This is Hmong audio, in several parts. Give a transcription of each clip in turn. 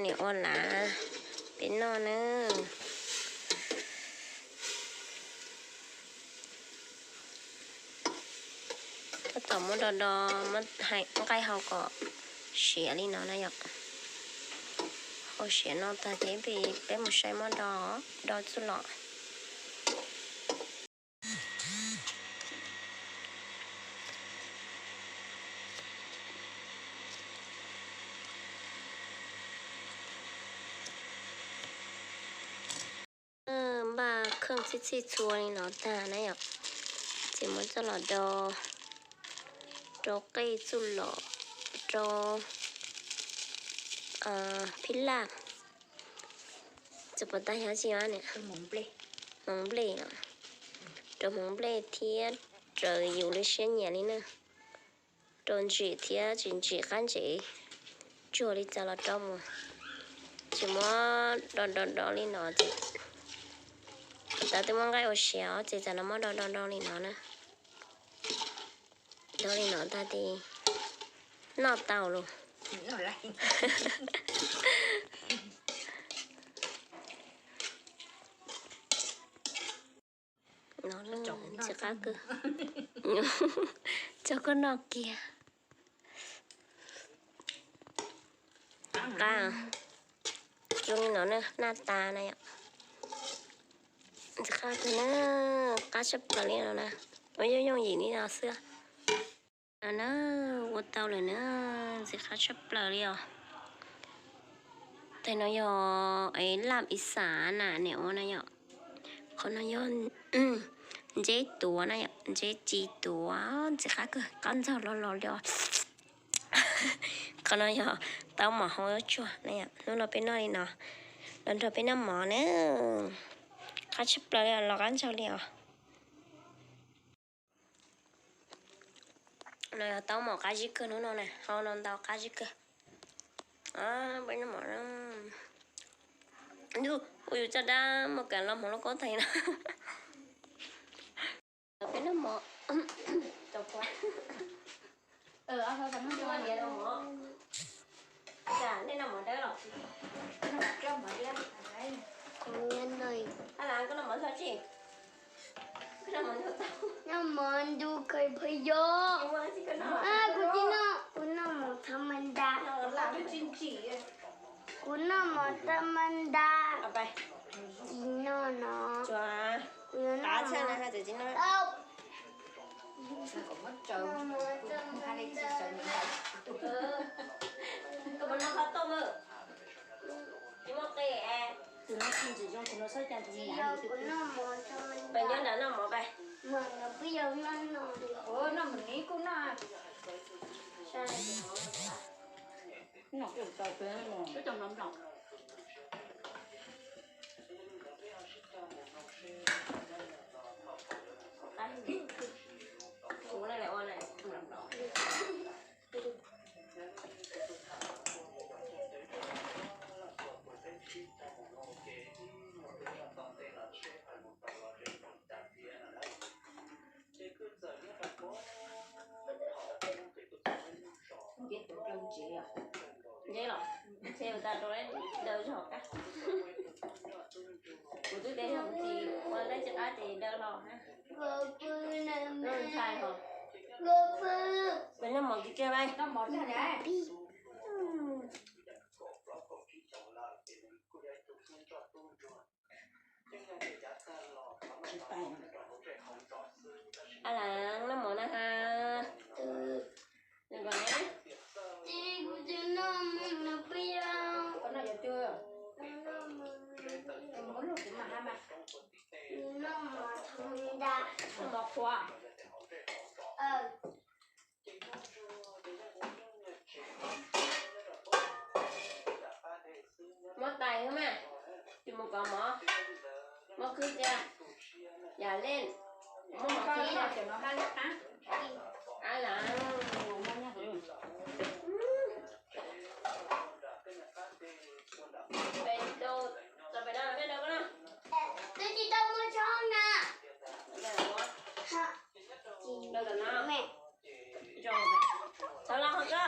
Niam ua lav peb noj na. Tab tom muab do do, muab hais nqaij hau kom siav li no na yom. Hau siav no tag ces peb mus saib muab do, do txuj lom. Npaj kheej txhij txhij txhua li no tag na yom, ces muab coj los do, rau qej txuj lom, rau phib laj, tsis pom tag xyov tsis, hmoov nplej, rau hmoov nplej thiab raws yus lub siab nyiam li na. Rau ntsim thiab tsis ntsim qab ntsev, tsuag li cas los rau mus. Tsis muab do do do li no ces, thaum twb muab nqaij ua siav os ces txawm los muab do do do li no na. Do li no tag ces noj tau lawm. No ntxim qab kawg. Tso koj noj kiag. Qab, zoo li no na, naj tas na yom. Ntxim qab kawg na, qab tshaj plaws li no na. Ua yooj yooj yim li no xwb. No na, ua tau lawm na, ntxim qab tshaj plaws li os. Tes no yog laj ib xav na niam ua na yom. Qhov no yog ntseb tuav na yom, ntseb ci tuav, ntxim qab kawg, qab ntxaug los los li os. Qhov no yog taub mom hau tsuag na yom. Hnub no peb noj li no, los nrog peb noj mov na. Qab tshaj plaws li os, los qab ntxaug li os. No yog taub mom qab zib kawg hnub no na, hau no ntau qab zib kawg. Peb noj mov, ntuj, ua yus caj dab muaj kev los hmoov loj koob tag no. Peb noj mov. Nej noj mov dawb los? Ab Lav, koj noj mov ntxhov tsi? Noj mov ntu kawg phob yos. Kuv tsis noj, kuv noj mov tha ma nta. Kuv noj mov tha ma nta. Tsis noj no. Kuv yuav noj mov. Tsis yog, kuv noj mov tha ma nta. Mov no peb yuav noj no. Ntse los, ntshe ua tas rau daws zog kab. Kuv twb tias yog kuv tsis ua dab tsi qab ces daws los. Ntshai hos. Peb noj mov kiag kiag lauj. Ab Lav noj mov na has. Kuv tsis noj mov no peb yos. Noj mov tha ma nta. Muab tais xwb mas, tsis mus kov mov. Muab khwb cia, yam lej, muab mov khwb cia. Ab Lav. Peb tau, tau peb no, peb tau koj no. Twb tsis tau muaj tshoob na. Tau tom no. Txhob los ho koj.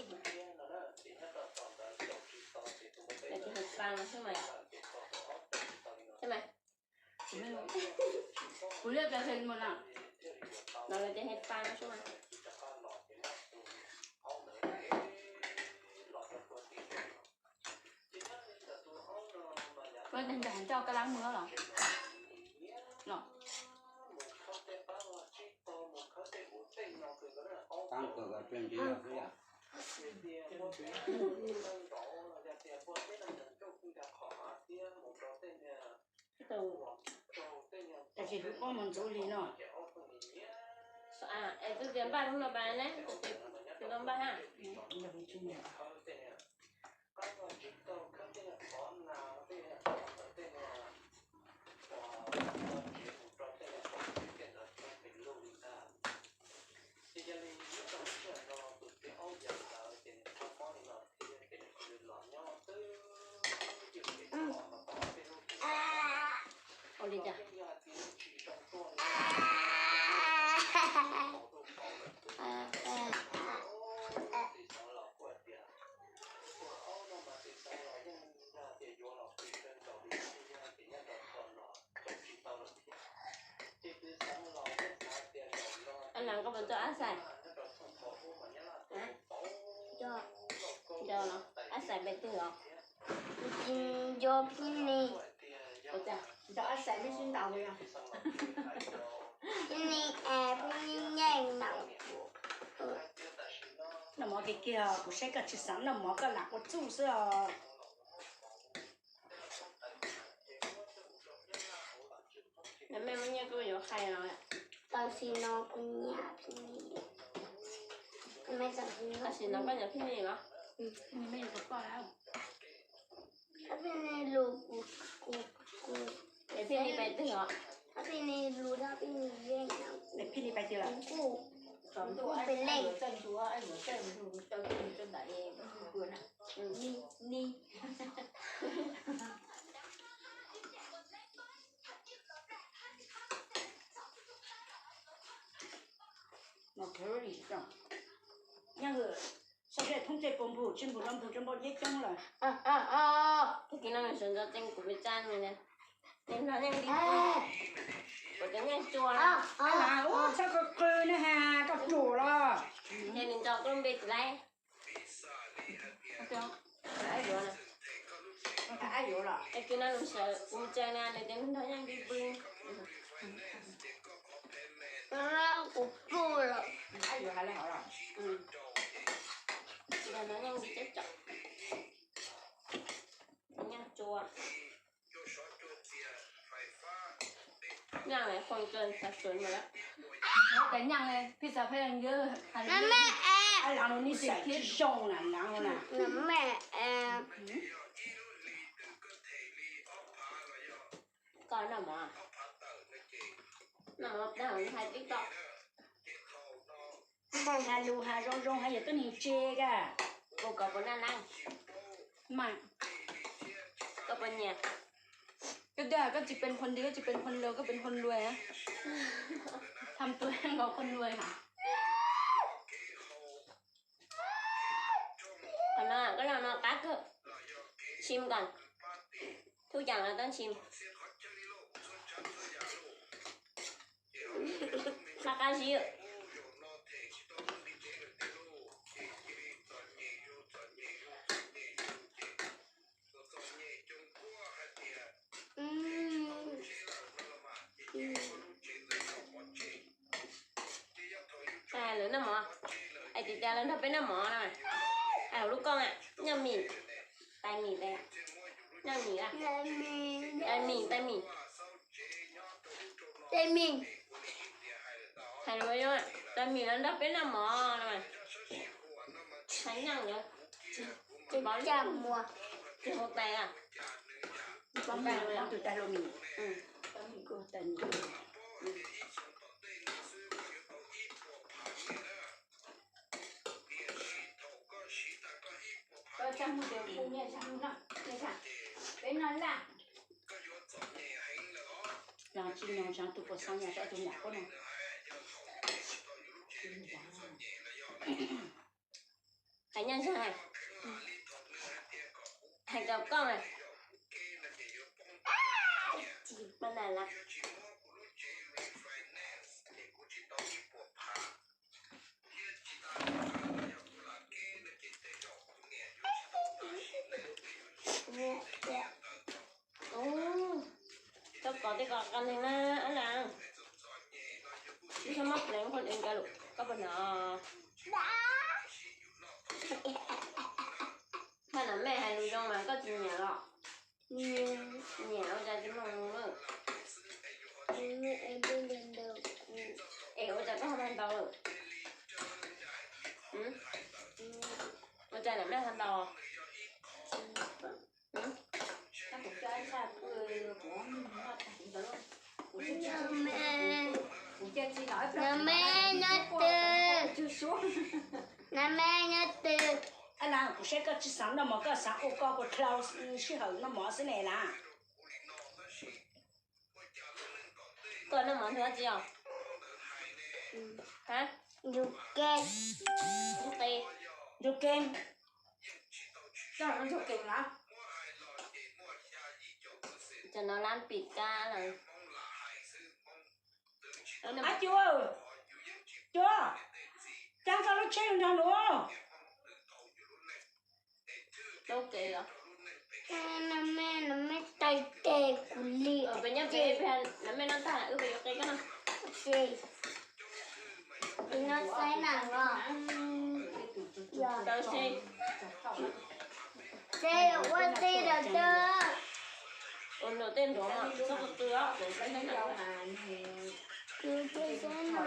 Ces hais pa no xwb mas. Xwb mas. Kuv liaj pes his mus no. No ces hais pa no xwb mas. Ua ntawd nrog koj lab mus los? Los. Tab sis wb poob mus ntxuv li no. Es twb tias npaj hnub no pas ne, tus npaj ha. Ua li cas? Ab Nas, koj puas tau ab xais? Nco no, ab xais npe twg os? Nco Phib Ni. Nco ab xais neb sib ntaus li os. Phib Ni es Phib Ni nyeej ntaus. Noj mov kiag kiag, kuv saib koj tsis xav noj mov, koj lam ua txuj xwb os. Mej muaj nyiaj kuj yuav qhais los. Tam sim no kuv nyiam Phoenix. Tam sim no koj nyiam Phoenix los? Phoenix lus kuv, kuv, kuv, Phoenix pais twg os? Phoenix lus, Phoenix yeej, Phoenix pais twg los? Kuv kuj pes leej. Nyob hwm, sab seb thoob tej puas npug, tsis npug los npug rau npau nceb coob lawm. Tag kis no sawv ntxov tseeb kuv pes tsab no, neeg nrog neeg li, kuv cov nyiaj tsua. Ua txhob qw qw ne has, koj ruam los. Ces nws nco koj lub npe tsis laib. Ab yuav, ab yuav los. Tag kis no nws sawv kuv tsev na, nws cov neeg nrog neeg li pw. Kuv pluj lawm. Ab yuav hais li hov los. Nrog neeg li coob coob. Nyiaj tsua. Nyiaj lawm, qhov ntawd xav sawv ntawd. Nyiaj li pizza pheej yog Nam mej es. Nam mej es. Koj noj mov? Noj mov tag hais TikTok. Has lus has zoo zoo, has yam tuab neeg tse ka. Kuv kom puas naj na? Mas koj puas nyiam? Koj twb hais koj tsis pes khuv nti, koj tsis pes khuv lus, koj pes khuv luas. Tham tus nkaus khuv luas hos. Qhov no koj noj no qab kawg. Sim kom, tub cas los tau sim. Qab qab zib. Lawv noj mov, hais tias cas lawv nrog peb noj mov no. Hais hauv lub koj, noj mis, tais mis, noj mis, tais mis, tais mis, tais mis. Hais lus, tais mis lawv nrog peb noj mov no. Hais nyob, tsis hu tais a. Tus tais lus mis. Koj txaj muag ces kuv nyiaj zag no, nyiaj zag, peb noj laj. Los tsis nyob zag tus puas xav nyiaj rau tus nyuam koj no. Hais nyob zag, hais kom koj mas. Tsis pab na lawm. Ub, koj kov tej ko qab neeg na ab na. Wb txhob muab pleev qhov es ka lus koj puas hnov? Thaum no mej hais lus zoo mas koj tsis nyiam los? Nyiam, ua cas tsis mloog lus lawm? Es ua cas koj ho ntaus lawm? Ua cas niam mej ho ntaus? Nam mej nyob twg? Nam mej nyob twg? Kuv saib koj tsis xav noj mov, koj xav ua koj puas dhau sij hawm noj mov xwb ne las. Koj noj mov nrog dab tsi os? Yus ke, yus ke, yus ke. Cov no lab pim kab lawm. Ab cuab, cuab, cab koj lub tsheb los nrog luag. Lub kev os. Nam mej, nam mej tais tes kuv li. Peb nyob peb, nam mej noj tag wb peb yuav qe koj no. Ces no saib na os. Tau si. Ces ua tij lawm tag. Ua nws tej nrov mas txhob qw qw os. Kwv tij Xab na.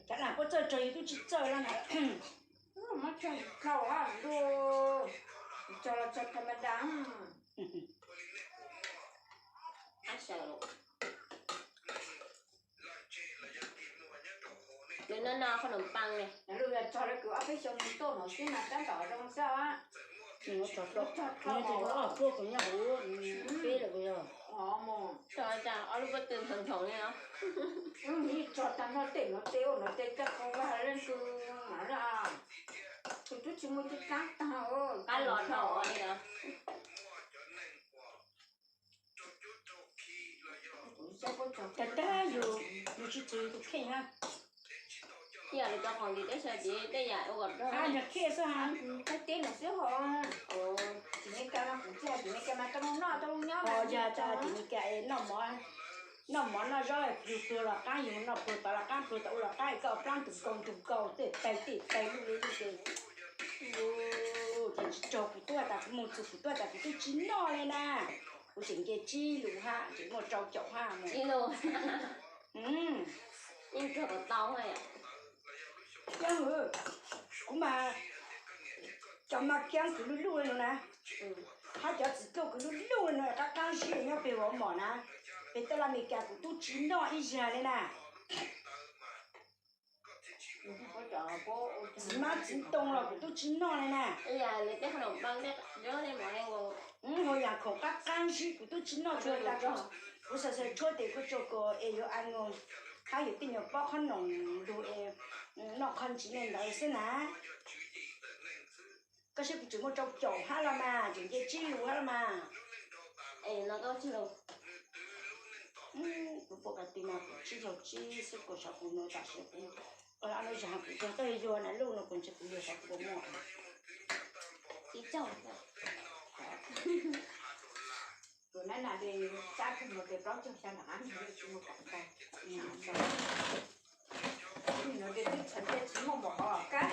Cov lam kuj txawj tso yus twb tsis txawj los na. Muab tso khau a, tso los tso tha ma da. Nws no no qhov nws paa ne. Lub yog tso lawv kws ob peb xyoo mus tuaj no xwb mas tab tom zoo xwb. Nws tso tso tso tso tso tso tso tso tso Tso cas ob lub pob tw nthoov nthoov li os. Tso tag nrho tej no tej ua no tej coj qhov vaj leej twg mas na. Kuv twb tsis muaj cub kaab tag. Qab los dhau li os. Tag tag yus, yus tsis txwv yus tus kheej na. Ib yam li cov khoom tim teb chaws tid tej yam ua kom rog. Nws khiaj xwb ha. Teb no xwb ho. Tim Meskas mas kuv tsis hais tim Meskas mas tau lub noj tau lub nyob. Yog tas tim Meskas es noj mov, noj mov noj zaub pluag pluag los qaab, yus noj pluag tod los qaab pluag tod ua los qaab, koj plaab tus kaus tus kaus tej tais tej tais lug li lug ces, ces tsis raug kuv tuaj tas kuv mus txug kuv tuaj tas kuv twb tsis noj li na. Kuv tseem nce tsib lus hab tseem muaj rau caum hab. Yeej raug kom tau. Kuv mas cov mas kiab kws luj luj li no na, hab cov txiv tluj kws luj luj li no qaab qaab zib nyob peg vov mom na, peg taj laj Meskas kuv tub tsis noj ib zag li na. Txiv mab txiv ntoo los kuv tub tsis noj li na. Hau yam khoom qaab qaab zib kuv tub tsis noj tsuas tas kuv xav xav tshuab tes kuj tsaug kom es yuav a nus hab yus tej nyuas pob qhob noom lug es noj qhov ntsis li ntawd xwb na. Koj saib kuv tseem muaj rau caum hab los mas, tseem nce tsib lus hab los mas. Es no koj tsis lus. Kuv puas kas tis mas kuv tsib caug tsib xwb, kuv xav kuv nua tam sim kuv ob lub zag kuv cog tau yuag na lub no kuv ntsia kuv yuag xav kuv muaj. Tsib caug. Kuv nab nas li sab kawg mus tes plaub caug xya nram qab ntug tsis muaj kom ntau. Nim no tes twb txhais ntsej tsis muaj npaum qhov kab.